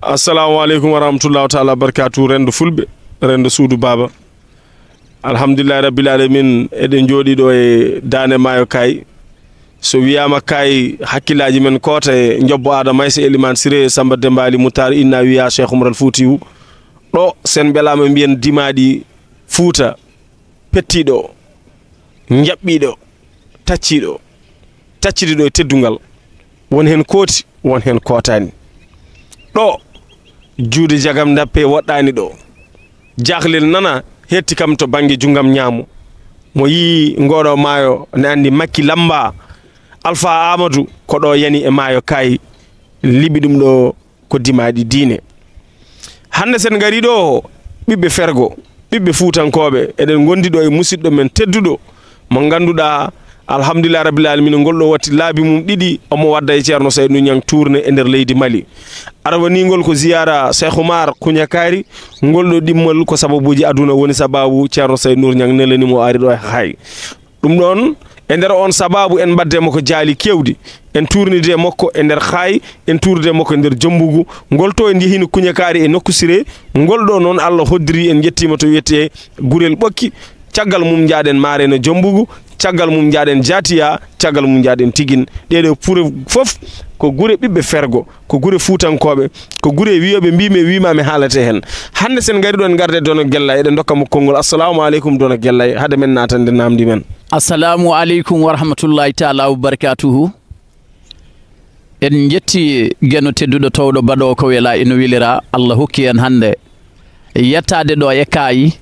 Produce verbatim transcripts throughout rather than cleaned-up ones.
Assalamu aleykum wa rahmatullahi taala wa barakatuh. Renndo Fulɓe, renndo suudu baaba. Alhamdulillahi rabbil alamin, eɗen jooɗii ɗo e daande maayo Kaay. So wiyaama Kaay, hakkillaaji men koota e Njobbo Aada Maysa, Elimaan Siree, Samba Demba Ali Muttar, inna wiya Cheikh Umar Al Fuutiyu. Ɗo, sen mbelaama mbiyen dimaaɗi Fuuta, pettiiɗo, njaɓɓiiɗo, tacciiɗo, taccidiiɗo e teddungal. Won heen kooti, won heen kootaani. Ɗo, juude jagam ndappe woɗɗaani ɗo. Jaaklel nana hetti kam to bannge junngam ñaamo. Mo yii ngooɗo maayo ne anndi Makki Lamba, Alfa Aamadu ko ɗo yani e maayo Kaay, liɓi ɗum ɗo ko dimaaɗi diine. Hannde sen ngarii ɗo, ɓiɓɓe Fergo, ɓiɓɓe Fuutankooɓe, eɗen ngondi ɗo e musiɗɗo men tedduɗo, mo ngannduɗaa, alhamdulillahi rabbil alamina, ngol ɗo watti laabi mum ɗiɗi, omo wadda e Ceerno Saydu Ñaŋ tuurne e nder leydi Mali. Arwaniingol ko ziyaara Cheikh Oumar Kuñakaari, ngol ɗo ɗimmol ko sababuuji aduna woni sababu Ceerno Saydu Nuur Ñaŋ nelani mo o ari ɗo e Kaay. Ɗum ɗoon, e nder oon sabaabu en mbaɗde mo ko jaali keewɗi. En tuurnidi e makko e nder Kaay, en tuurnidi e makko e nder Jommbugu. Ngol to en njehino Kuñakaari e nokku Siree, ngol ɗo noon Allah hoddiri en njettiima to wiyetee Gurel Ɓokki. Caggal mum njaaɗen Maareena Jommbugu, caggal mum njaaɗen Jaatiya, caggal mum njaaɗen Tigin. Ɗee ɗoo pure fof ko gure ɓiɓɓe Fergo, ko gure Fuutankooɓe, ko gure wiyooɓe mbiimi e wiimaami haalate heen. Hannde sen ngari ɗo en ngarde Dono Gellay, eɗen ndokka mo konngol. Assalamu aleykum Dono Gellay, hade men naatande naamndi men. Assalamu aleykum wa rahmatullahi taala wa barakatuhu. En njetti Geno tedduɗo towɗo baɗoowo ko wela ino welira, Allah hokki en hannde yettaade ɗo e Kaay,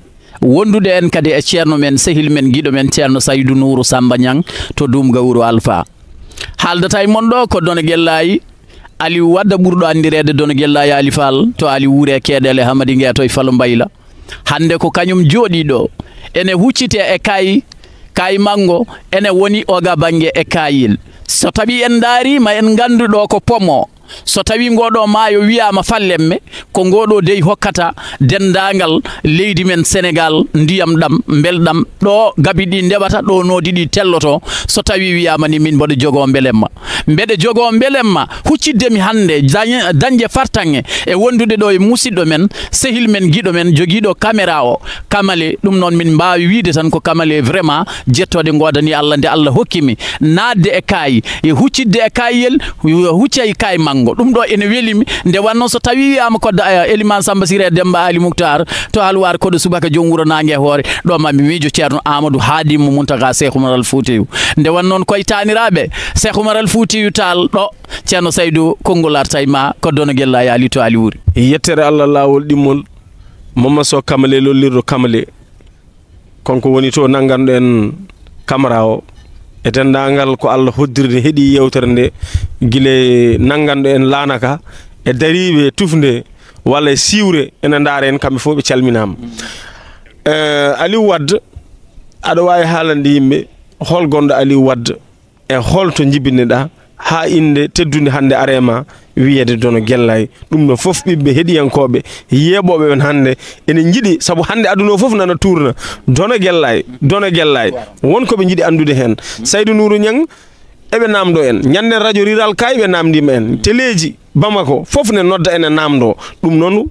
wondude en kadi e ceerno men, sehil men, giɗo men, Ceerno Saydu Nuuru Samba Ñaŋ to Duumga Wuro Alfa. Haaldata e mon ɗo ko Dono Gellay Aliou Wadda ɓurɗo anndireede Dono Gellay Ali Fall to Ali Wuure Keeɗele Hamadi Ngeeto e Falo Mbayla. Hannde ko kañum jooɗii ɗo. Ene huccite e Kaay, Kaay Manngo, ene woni oga bannge e Kaayel. So tawii en ndaariima, en nganndu ɗo ko pomo. So tawii ngoo ɗo maayo wiyaama Fallemme, ko ngoo ɗo dey hokkata denndaangal leydi men Senegaal ndiyam ɗam, mbelɗam, ɗo gabi ɗi ndewata, ɗo noodi ɗi telloto. So tawii wiyaama ni min mboɗo jogoo mbelemma. Mbeɗe jogoo mbelemma hucciddemi hannde dañ-, dañde fartaŋŋe e wondude ɗo e musiɗɗo men, sehil men, giɗo men, jogiiɗo kamera o, Kamale. Ɗum noon min mbaawi wiyde tan ko Kamale vraiment, jettooɗe ngoodanii Allah nde Allah hokki mi naatde e Kaay, e huccitde e Kaayel, huccay Kaay Manngo. Ɗum ɗo ene weli mi. Nde wannoo so tawii wiyaama ko da-, Elimaan Samba Siree Demmba Ali Muktaar to Halwaar, koɗo subaka joom wuro naange e hoore, ɗo ma mi miijo Ceerno Aamadu Haadimu Muntaga Seeku Umar Al Fuutiyu. Nde wannoo noon koye taaniraaɓe Seeku Umar Al Fuutiyu Taal ɗo, Ceerno Saydu, konngol arta e ma, ko Dono Gellay Ali to Ali Wuuri. Yettere Allah laawol ɗimmol, Mamma Soh Kamale lollirɗo Kamale. Kanko woni to nannganɗo en kamara o. E denndaangal ko Allah hoddirde heɗi yeewtere nde, gila e nannganɗo en laana ka, e dariiɓe tufnde walla e siwre, ene ndaara en, kamɓe fof ɓe calminaama. Eh, Aliou Wade, aɗa waawi haalande yimɓe hol gonɗo Aliou Wade? E holto njibinɗaa haa innde teddunde hannde arema wiyeede Dono Gellay? Ɗum ɗo fof ɓiɓɓe heɗiyankooɓe, yeeɓooɓe ɓen hannde ene njiɗi, sabu hannde aduna o fof nana tuurna Dono Gellay, Dono Gellay. Won ko ɓe njiɗi anndude heen. Saydu Nuuru Ñaŋ, eɓe naamndo en. Ñande radio rural Kaay ɓe naamndiima en. Teleeji Bamako fof ne nodda ene naamndo. Ɗum noon,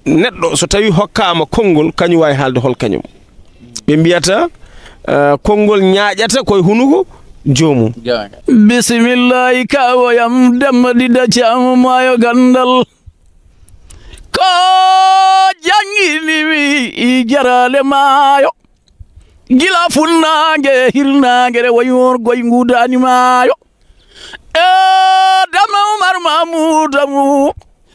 neɗɗo so tawii hokkaama konngol, kañum waawi haalde hol kañum. Ɓe mbiyata, eh, konngol ñaaƴata koye hunuko joomum. Bisimillahi, kawoyam Demba Didda Caam Maayo Ganndal. Ko janngini mi i jaraale maayo. Gila funnaange, hirnaange, rewa yoor goy nguudaani maayo. E Dama Umar Mamuuda mu.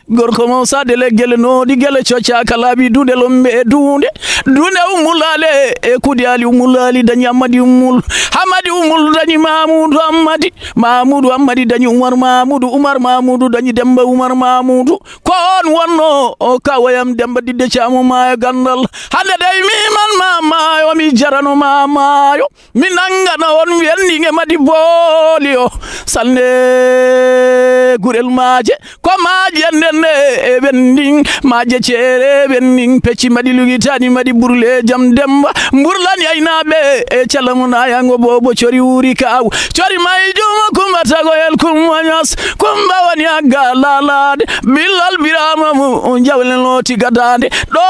Gorko mo saade leggele noodi gele coccaaka laabi dunde lombe e dunde. Dunde Ummul Ali e kudi Ali Ummul Ali dañi Ammadi Ummul. Ammadi Ummul dañi Mamuudu Ammadi. Mamuudu Ammadi dañi Umar Mamuudu. Umar Mamuudu dañi Demba Umar Mamuudu. Ko on wonno o kawoyam Demba Didde Caamu Maayo Ganndal. Hannde dey mi man ma maayo, mi jarano ma maayo. Mi nanngana on wenndinge madi booli o. Salnde gurel maaje, ko maaje nden ne e ɓenndin, maaje ceere ɓenndin, pecci mbaɗi lugitaani mbaɗi burle jam Demba. Mburlani aynaaɓe e calamu naayango boobo cori wuuri kaaw. Cori may juma Kumba Tagoyel Kumba Ñas. Kumba woni agga laalaade. Billal Biraama mu jawle looti gadaande. Ɗo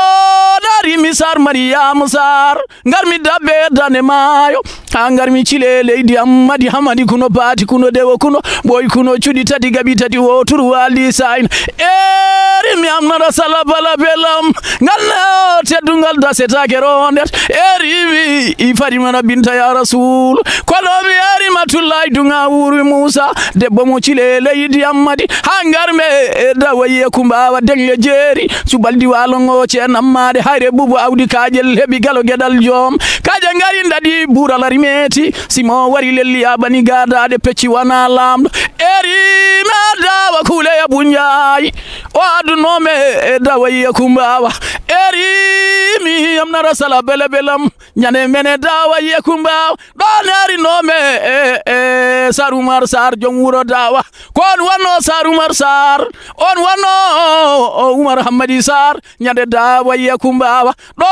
dari mi Saar Mariyaama Saar. Ngar mi dabbe dane maayo. Ha ngar mi cile leydi Ammadi Hamadi kuno baati kuno dewo kuno ɓooy kuno cuɗi tati gaɓi tati woturu waaldi saayna. Eri mi amnata sala bala belam. Ngal ne o teddungal dasetaake rondet. Eri mi i fari mana binta ya Rasul. Kono mi eri ma tullay dunga wuri Musa. Debbo mo cile leydi Ammadi. Ha ngar me e dawaye kumbawa dengle jeeri. Subaldi walo ngo ce nammaade hayre bubu awdi kaajel heɓi galo geɗal joom. Kaaja ngari ndaɗi bural ari meeti. Simo wari lelli yaɓani gaadaade pecci wana laamɗo. Eri ma dawa kuuleya bunjaayi. O adunome e dawaye kumbawa. Eri mi yamnara sala bele belam. Ñande mene dawaye kumbawa. Ɗon eri nome e, e, Sar Umar Sar joom wuro dawa. Ko on wonno Sar Umar Sar. On wonno o, o Umar Hammadi Sar. Ñande dawaye kumbawa. Ɗo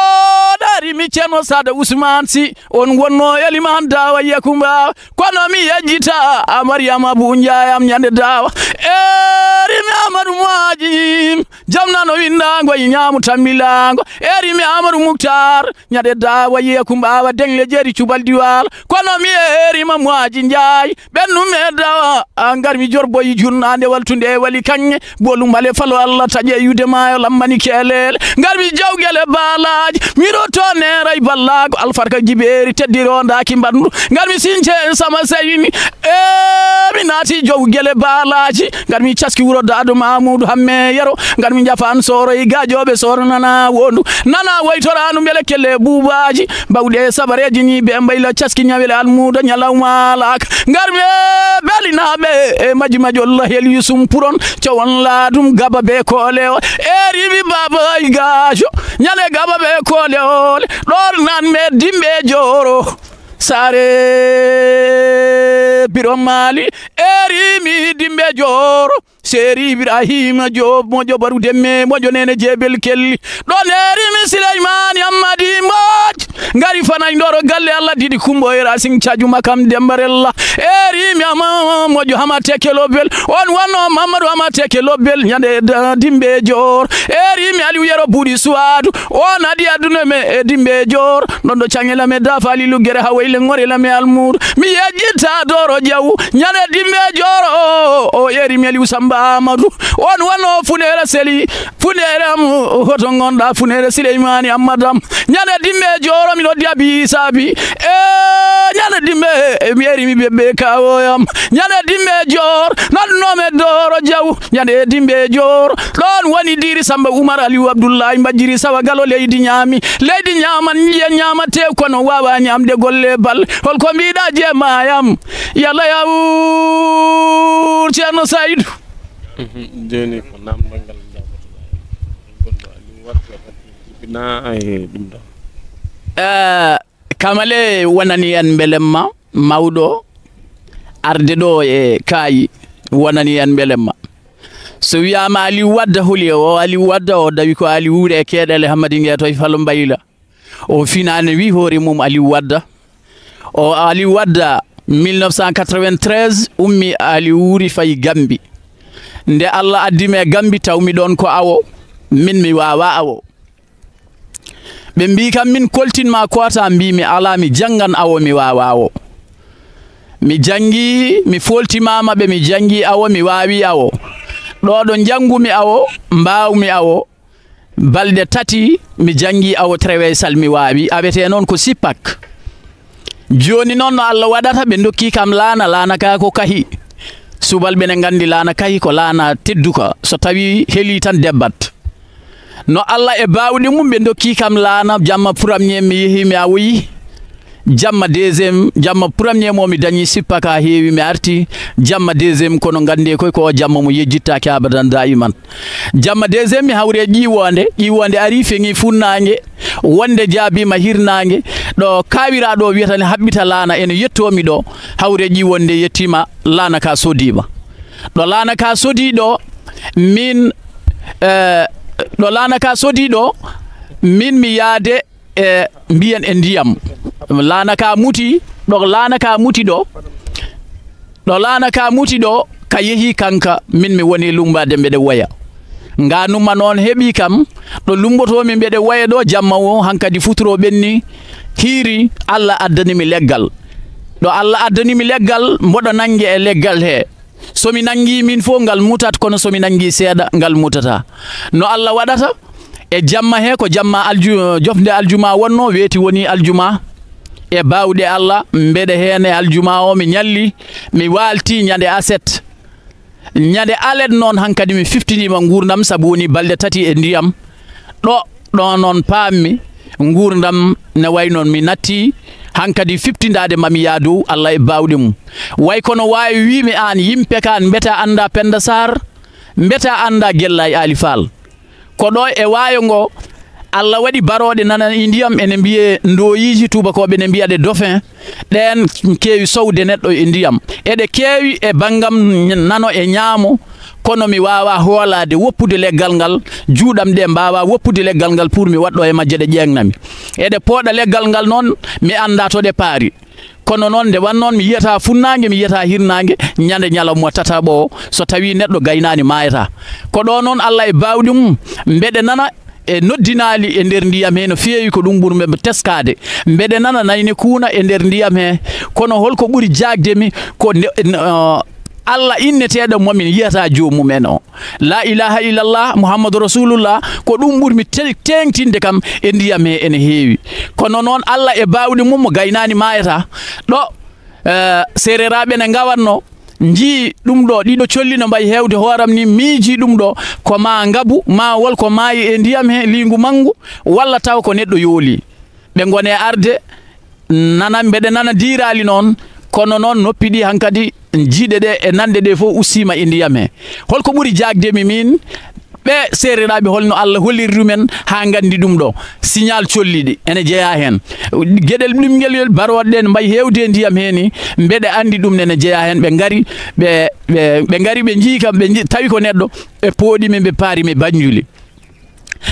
ɗari mi Ceerno Sada Usman Si. On wonno eliman dawaye kumbawa. Kono mi yejjita a Mariyama Bunjayam ñande dawa. Eri mi Amadu Muaji. Jam nano windango e ñaamu tambilango. Eri mi Amadu Muktar. Ñande dawaye kumbawa dengle jeeri cubal diwal. Kono mi eri ma Muaji Njaay. Ɓennu me dawa. A ngar mi jorboyi junnaande waltunde e wali kaŋŋe. Bolu mbale falo Allah taƴe yude maayo lammani kelele. Ngar mi jawgele baalaaji. Mi roto neeray ballaago alfarka jibeeri teddirondaaki mbandu. Ngar mi since en sama sayni. E mi naati jawgele baalaaji. Ngar mi caski wuro daado Mamudu Hamme Yero. Ngar mi njafaan sooro e gaajooɓe sooro nana wondu. Nana waytoraandu mbele kelle buubaaji. Bawɗe sabareeji ni be mbayla caski ñawel almuuda ñalawma alaaka. Ngar mi e belinaaɓe e maji maji Allah hel yusum puron. Cowon laadum gaba be koole o. Eri mi baba ay gaajo. Ñande gaba be koole ole. Ɗoor nan me dimɓe jooro. Saare biro maali. Eri mi dimɓe jooro. Seeri Ibrahima Joob moƴo baru demme moƴo nene jeebel kelli. Ɗon eri mi Sileymaani Ammadi Mbooj. Ngari fanay ndoro galle Allah didi kumbo e Racing cajuma kam dembarella. Eri mi ama moƴo hama teke lobbel. On wonno Mamadou hama teke lobbel ñande da-, dimbe joor. Eri mi Aliou Yero buuɗi suwaadu. On adi aduna me e dimbe joor. Noon ɗo caŋela me dafaali luggere ha wayle ŋorela me almuudo. Mi yejjita doro jaw. Ñande dimbe joor o, o eri mi Aliou Samba Amadou. On wano funere seli. Funere am hoto ngonɗa funere Sileymaani Ammadam. Ñande dimbe joor mi noddi Abi Sabi. E ñande dimbe mi eri mi bebbe kawoyam. Ñande dimbe joor. Noon no me doro jaw. Ñande dimbe joor. Ɗon woni diri Samba Umar Aliou Abdullahi Mbajiri Sawa Galo leydi ñaami. Leydi ñaaman, njiya ñaama tew kono waawa ñaamde golle bal. Holko mbiɗa jeema yam? Yalla yawur Ceerno Saydu. Mhm. Jooni ko namdal ngal jaabotoɗaa. Gonɗo Aliou Wade, jibinaa e ɗum ɗo. Eh, Kamale wonani en mbelemma mawɗo arde ɗo e kaayi wonani en mbelemma. So wiyaama Aliou Wadda holi o, Aliou Wadda o dawi ko Aliou Wuure e Keeɗele Hammadi Ngeetoy Falo Mbayla. O finaani wi hoore mum Aliou Wadda. O Aliou Wadda mille neuf cent quatre-vingt-treize ummi Aliou Wuuri fayi Gambi. Nde Allah addi mi e Gambi tawmi ɗoon ko awo, min mi waawa awo. Ɓe mbii kam min koltin ma koota, mbii mi alaa mi janngan awo mi waawa awo. Mi janngi, mi fooltimaama ɓe mi janngi awo mi waawi awo. Ɗo ɗo njanngumi awo, mbaawmi awo. Balɗe tati mi janngi awo treweysal mi waawi, awetee noon ko sippak. Jooni noon no Allah waɗata ɓe ndokki kam laana, laana ka ko kahi. Subalɓe ne nganndi laana kahi ko laana tedduka, so tawi heli tan debbat. No Allah e baawɗe mum ɓe ndokki kam laana, jamma premier mi yehi mi awoyi. Jamma deuxième, jamma premier mo mi dañi sippa ka heewi mi arti. Jamma deuxième kono nganndi koy ko o jamma mo yejjittaake abadan daiman. Jamma deuxième mi hawre ƴiwonde, ƴiwonde ari feŋi funnaange, wonde jaabiima hirnaange, ɗo kaawiraaɗo wiyata ne haɓɓita laana ene yettoo mi ɗo, hawre ƴiwonde yettiima laana ka sodiima. Ɗo laana ka sodii ɗo, min Eh, ɗo laana ka sodi ɗo, min mi yaade e mbiyen e ndiyam. Laana ka muti, ɗo laana ka muti ɗo, ɗo laana ka muti ɗo, ka yehi kanka, min mi woni lumbaade mbeɗe woya. Nga numa noon heɓi kam, ɗo lumbotomi mbeɗe woya ɗo, jamma o hankadi futuro ɓenni, hiiri, Allah addani mi leggal. Ɗo Allah addani mi leggal, mboɗo nange e leggal he. So mi nanngi min fof, ngal mutat, kono so mi nanngi seeɗa, ngal mutata. No Allah waɗata? E jamma he, ko jamma alju-, jofnde aljuma wonno, weeti woni aljuma. E baawɗe Allah, mbeɗe heen e aljuma o, mi ñalli, mi waalti ñande aset. Ñande alet noon, hankadi mi fiftiniima nguurndam, sabu woni balɗe tati e ndiyam. Ɗo, ɗo noon paammi, nguurndam ne way noon mi natti, hankadi fiftindaade ma mi yaa dow, Allah e baawɗe mum. Way kono waawi wiimi aan, yimɓe kaan, mbeta annda Pennda Saar, mbeta annda Gellaay Aali Faal. Ko ɗo e waayo ngo, Allah waɗi barooɗe nana e ndiyam, ene mbiyee ndooyiiji, tuubakooɓe ne mbiya ɗe dauphin. Ɗeen keewi sowde neɗɗo e ndiyam. Eɗe keewi e banngam nano e ñaamo, kono mi waawaa hoolaade woppude leggal ngal, juuɗam ɗe mbaawaa woppude leggal ngal pour mi waɗɗo e majje ɗe ƴeeŋnami. Eɗe pooɗa leggal ngal noon, mi anndaa to ɗe paari. Kono noon, nde wannoon, mi yiyata funnaange, mi yiyata hirnaange, ñande ñalawma tataɓo o, so tawii neɗɗo gaynaani maayata. Ko ɗo noon Allah e baawɗe mum, mbeɗe nana e noddinaali e nder ndiyam he no feewi, ko ɗum ɓurmi teskaade. Mbeɗe nana nayne kuuna e nder ndiyam he, kono holko ɓuri jaagde mi ko nde, eh, Allah inneteeɗo mo min yiyata joomum en o. La ilaha illallah, Muhammadu Rasulullah, ko ɗum ɓurmi te-, teeŋtinde kam e ndiyam he ene heewi. Kono noon Allah e baawɗe mum mo gaynaani maayata. Ɗo, eh, seereraaɓe ne ngawatno, njii ɗum ɗo, ɗiɗo colli no mbayi heewde hooram ni, miiji ɗum ɗo, ko ma ngabu, ma wol ko maayi e ndiyam he, liingu manngu, walla taw ko neɗɗo yooli. Ɓe ngone arde, nana, mbeɗe nana diiraali noon, kono noon noppi ɗi hankadi, jiiɗe ɗe e nanɗe ɗe fof ustiima e ndiyam he. Holko ɓuri jaagde mi miin? Ɓe seereraaɓe, holno Allah holliri ɗumen haa nganndi ɗum ɗo? Signal colli ɗi ene jeyaa heen. Geɗel ɗimngel ngel barooɗe ɗen mbayi heewde e ndiyam he ni, mbeɗe anndi ɗum nene jeyaa heen. Ɓe ngari, ɓe, ɓe, ɓe ngari, ɓe njii kam, ɓe nji-, tawi ko neɗɗo, ɓe pooɗi mi, ɓe paari mi Banjuli.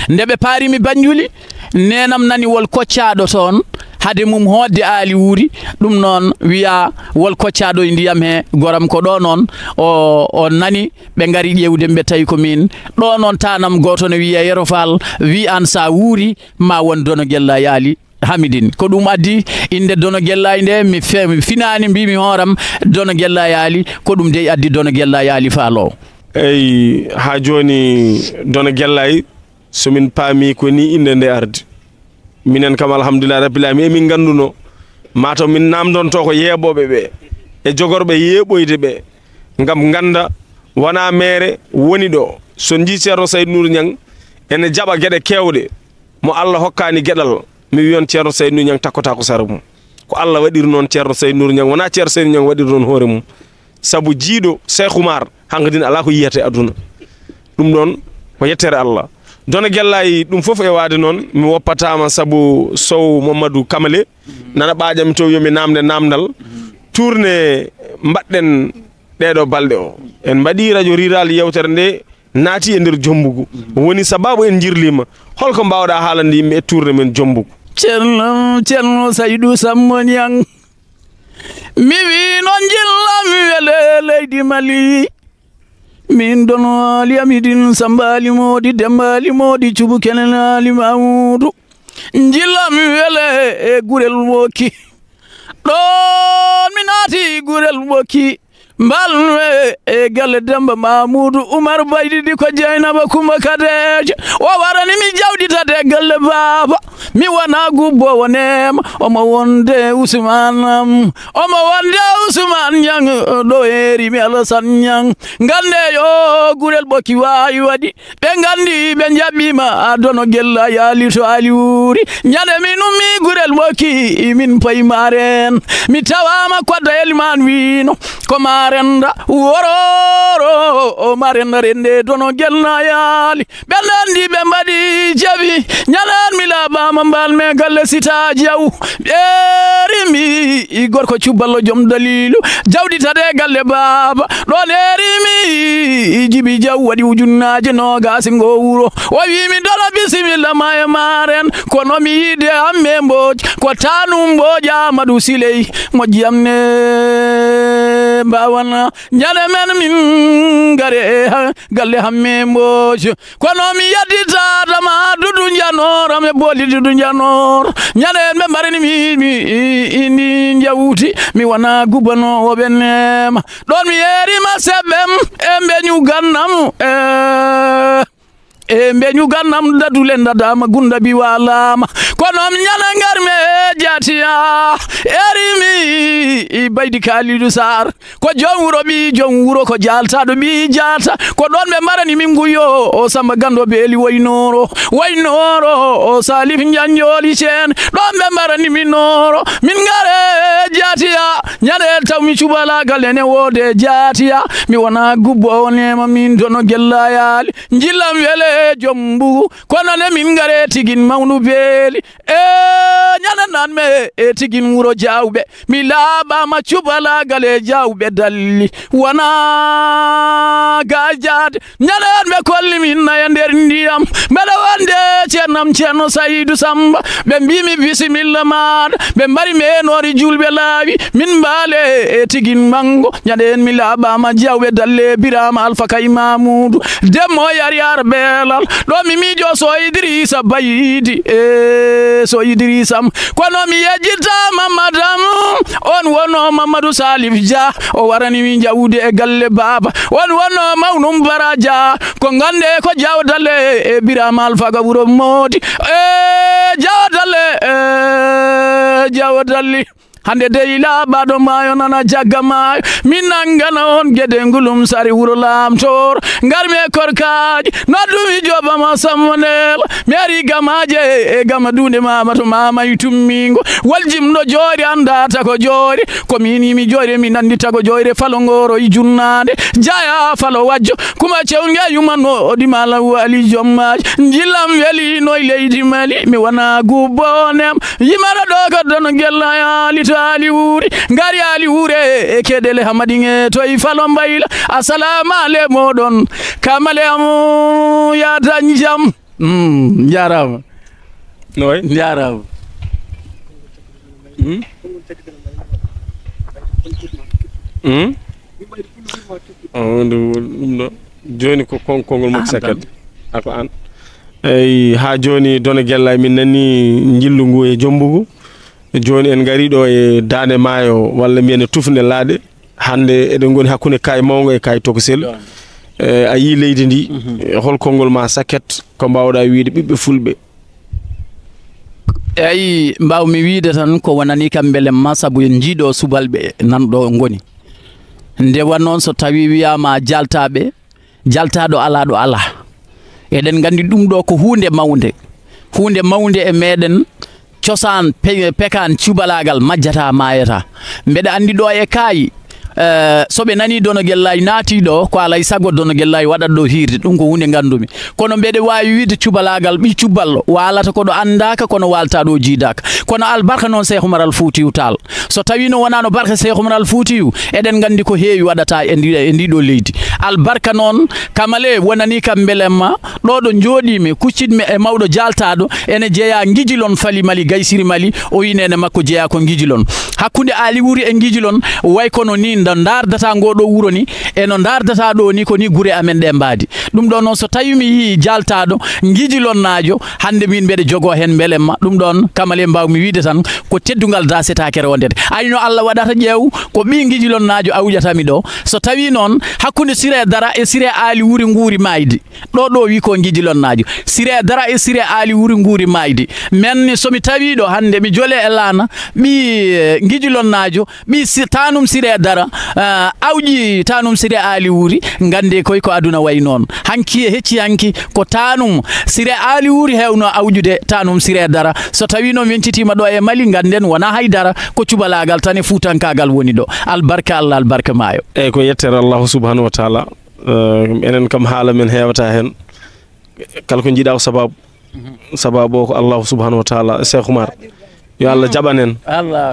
Nde ɓe paari mi Banjuli, neenam nani wol koccaaɗo toon, hade mum hootde aali wuuri, ɗum noon wiyaa wol koccaaɗo e ndiyam he, goram ko ɗo noon, o, o nani, ɓe ngari ƴeewde mi, ɓe tawi ko miin. Ɗo noon taanam gooto no wiyee Yero Faal, wii aan sa wuuri, ma won Dono Gella Yaali Hamidin. Ko ɗum addi innde Dono Gella nde, mi fe-, mi finaani, mbiimi hooram Dono Gella Yaali, ko ɗum dey addi Dono Gella Yaali Faal o. Eyi, haa jooni, Dono Gellay, so min paami ko ni innde nde ardi. Minen kam, alhamdulillahi rabbil alamin, emin ngannduno, mataw min naamndonto ko yeeɓooɓe ɓe, e jogorɓe yeeɓoyde ɓe, ngam ngannda, wonaa meere woni ɗo. So njii Ceerno Saydu Nuuru Ñaŋ ene jaɓa geɗe keewɗe, mo Allah hokkaani geɗal, mi wiyon Ceerno Saydu Nuuru Ñaŋ takkota ko sara mum. Ko Allah waɗiri noon Ceerno Saydu Nuuru Ñaŋ, wonaa Ceerno Saydu Ñaŋ waɗiri noon hoore mum. Sabu jiiɗo Seex Umar, hankadin alaa ko yiyata e aduna. Ɗum ɗoon ko yettere Allah. Dono Gellay, ɗum fof e waade noon, mi woppataama sabu Sow Mamadou Kamale nana ɓaaƴa mi to, yo mi naamnde naamndal. Tuurne mbaɗɗen ɗeeɗo balɗe o. En mbaɗii Radio Rural yeewtere nde naati e nder Jommbugu. Woni sababu en njirliima. Holko mbaawɗaa haalande yimɓe e tuurne men Jommbugu? Ceerno, Ceerno Saydu Sambo Ñaŋ. Mi wii noon njillam wele leydi Mali. Min Dono Ali Amidin Samba Ali Moodi Demba Ali Moodi Cubu Kenen Ali Mamudu. Njillam wele e Gurel Wooki. Ɗoon mi naati Gurel Wooki. Mbalmi e galle Demba Mamudu Umar Baydidi ko Jeynaba Kumba Kadeejo. O warani mi jawdi tati e galle baaba. Mi wona gubbo wonema. Omo wonde Usman am. Omo wonde Usman Ñang ɗo heeri mi Alasan Ñang. Ngande yo Gurel Ɓokki waawi waɗi. Ɓe nganndi ɓe njaɓɓiima, a Dono Gella yaali to aali wuuri. Ñande min ummi Gurel Ɓokki, min payi maare en. Mi tawaama kodda Elimaan wiino, ko ma renda wororo o ma renda rende dono gelnayaali ɓe nandi ɓe mbaɗi jabi ñalan mi laɓama mbal me galle sita jaw ɓeerimi gorko cubballo joom dalilu jawdi tade galle baaba ɗon erimi jibi jaw waɗi ujunnaaje noogaasi ngo wuro o wimi dolo bisimilla ma e maren kono mi yiide amme mbooj ko tanum mbooj amadu siley moƴƴi am ne mbawana ñande men min ngare galle hamme mbooj kono mi yedditata ma dudu njanor ame booli dudu njanor ñande en ɓe mbarani mi mi indi njawti mi wona gubanowo ɓe nema ɗon mi yerima seɓɓem e mbeñu gannam e e mbeñu gannam dadule dadama gunda bi walama kono mi ñande ngarmi e jatiya erimi baydi kalidu sar ko joom wuro ɓi joom wuro ko jaltaɗo ɓi jalta ko ɗon ɓe mbarani min nguyo o samba gando beeli waynoro waynoro o salif janjoli ceen ɗon ɓe mbarani min noro min ngare jatiya ñande tawmi cubalagal ene wode jatiya mi wona gubbo o nema min dono gellayali jillam wele joom mbugu kono ne min ngare tigin mawnu beeli e ñande nan me e tigin wuro jawɓe mi laaɓama cubalagal e jawɓe dalli wona gajade ñande on ɓe kolli min naya nder ndiyam mbeɗa wonde ceernam ceerno sayidu samba ɓe mbimi bisimilla maɗa ɓe mbari menori julɓe laawi min mbaale e tigin mango ñande en mi laaɓama jawɓe dalle birama alfakay mamoudou demmo yari ara beelal ɗo mi miijo so idrissa bayidi e so idrissam kono mi yejjitama madame on wono mamadou salif dia o warani mi jawdi e galle baaba on wono mawnum bara dia ko gande ko jawdale e birama alfaga wuro moodi e jawdale e jawdalli hande dey laaɓaɗo maayo nana jagga maayo min nanngana on gede ngulum sari wuro laamtoor ngarmi e korkaaji noddumi joobama sammo ndeela mi ari gamaaje e gama duunde mama to mama e tummingo waljimɗo joori annda tago joori ko min yimi joori min anndi tago joori falo ngoro e junnaande jaya falo wajjo kuma cewnge yumanno o dimala wali jommaaji njillam weli no e leydi mali mi wona gubbo nem yimara ɗo ko dono gella yaali to ali wuuri ngari ali wuure e keɗele hamadiŋe to e falo mbayla assalamu ale moɗon kamale amu yada jam mm, jarama no way jarama mm? Mm? Oh, ɗum ɗo joni ko kon- konngol makko saket ako an eyi ha joni dono gella min nani jillu ngu e jombugu joni en gari ɗo e dande maayo walla mbiyen e tufnde laaɗe hande eɗen goni hakkunde kay mawngo e kay tokosel e a yi leydi ndi e hol konngol ma saket ko mbawɗa wiide ɓiɓɓe fulɓe eyi mbawmi wiide tan ko wonani kam belemma saabu en jiiɗo subalɓe nanɗo ngoni nde wa noon so tawi wiyama jaltaɓe jaltaɗo ala ɗo ala eɗen gandi ɗum ɗo ko hunde mawde hunde mawde e meɗen cosaan pe- pekaan cubalaagal majjata maayata mbeɗa anndi ɗo e kaayi eh, so ɓe nani dono gellaay naati ɗo ko alay sago dono gellaay waɗat ɗo hiirde ɗum ko hunde nganndumi kono mbeɗa waawi wiide cubalaagal ɓi cuballo waalata ko ɗo anndaaka kono waalta ɗo jiidaaka kono albarka noon seeh umar al fuutiyu taal so tawino wonano barka seeh umar al fuutiyu eɗen nganndi ko heewi waɗata e ndi- e ndi ɗo leydi albarka noon kamale wonani kam mbelemma ɗo ɗo njooɗiimi kucciɗmi e mawɗo jaaltaaɗo ene jeyaa ngijilon fali mali gaysiri mali o wi nene makko jeyaa ko ngijilon hakkunde aali wuri e ngijilon way kono ni nda ndaardata ngo ɗo wuro ni e no ndaardata ɗo ni ko ni gure amen ɗe mbaadi ɗum ɗo noon so tawi mi yii jaaltaaɗo ngijilonnaajo hannde min mbeɗa jogoo heen mbelemma ɗum ɗoon kamale mbawmi wiide tan ko teddungal daasetaake rewndede ayno allah waɗata ƴeew ko ɓii ngijilonnaajo awjatami ɗo so tawi noon hakkunde sire dara e sire aali wuri nguuri maaydi ɗo ɗo wi ko gijilonnaajo sire dara e sire aali wuri nguuri maaydi men somi tawi ɗo hannde mi jole e laana ɓi gijilonnaajo ɓi tanum sire dara Ah, awƴi tanum Sire Aali Wuri, nganndee koy ko aduna wayi noon. Hanki e hecci hanki ko tanum Sire Aali Wuri heewno awƴude tanum Sire Dara. So tawii noon weñcitiima ɗo e Mali, ngannden wonaa hay dara, ko cubalaagal tan e fuutankaagal woni ɗo. Albarka Allah, albarka maayo. Eyyi, ko yettere Allahu subhanahu wa taala. Eh, enen kam haala men heewata heen. Kala ko njiɗaa ko sababu. Sababu o ko Allahu subhanahu wa taala. Cheikh Oumar, yo Allah jaɓan en.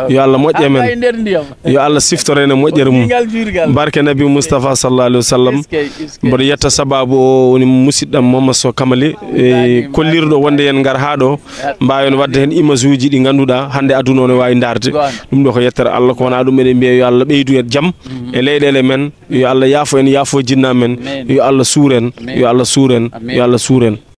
Yo Allah moƴƴe men. Yo Allah siftoren e moƴƴere mum. Barke Nabi Mustafa sallallahu alaihi wasallam. Mboɗo yetta sababu o woni musidɗam Mohamed Sow Kamali, e kollirɗo wonde yen ngar haa ɗo, mbaawen wadde heen image uji ɗi ngannduɗaa hannde aduna o ne waawi ndaarde. Ɗum ɗo ko yettere Allah, ko wonaa ɗum eɗen mbiya yo Allah ɓeydu en jam e leyɗeele men. Yo Allah yaafo en, yaafo jinna men. Yo Allah suur en. Yo Allah suur en. Yo Allah suur en.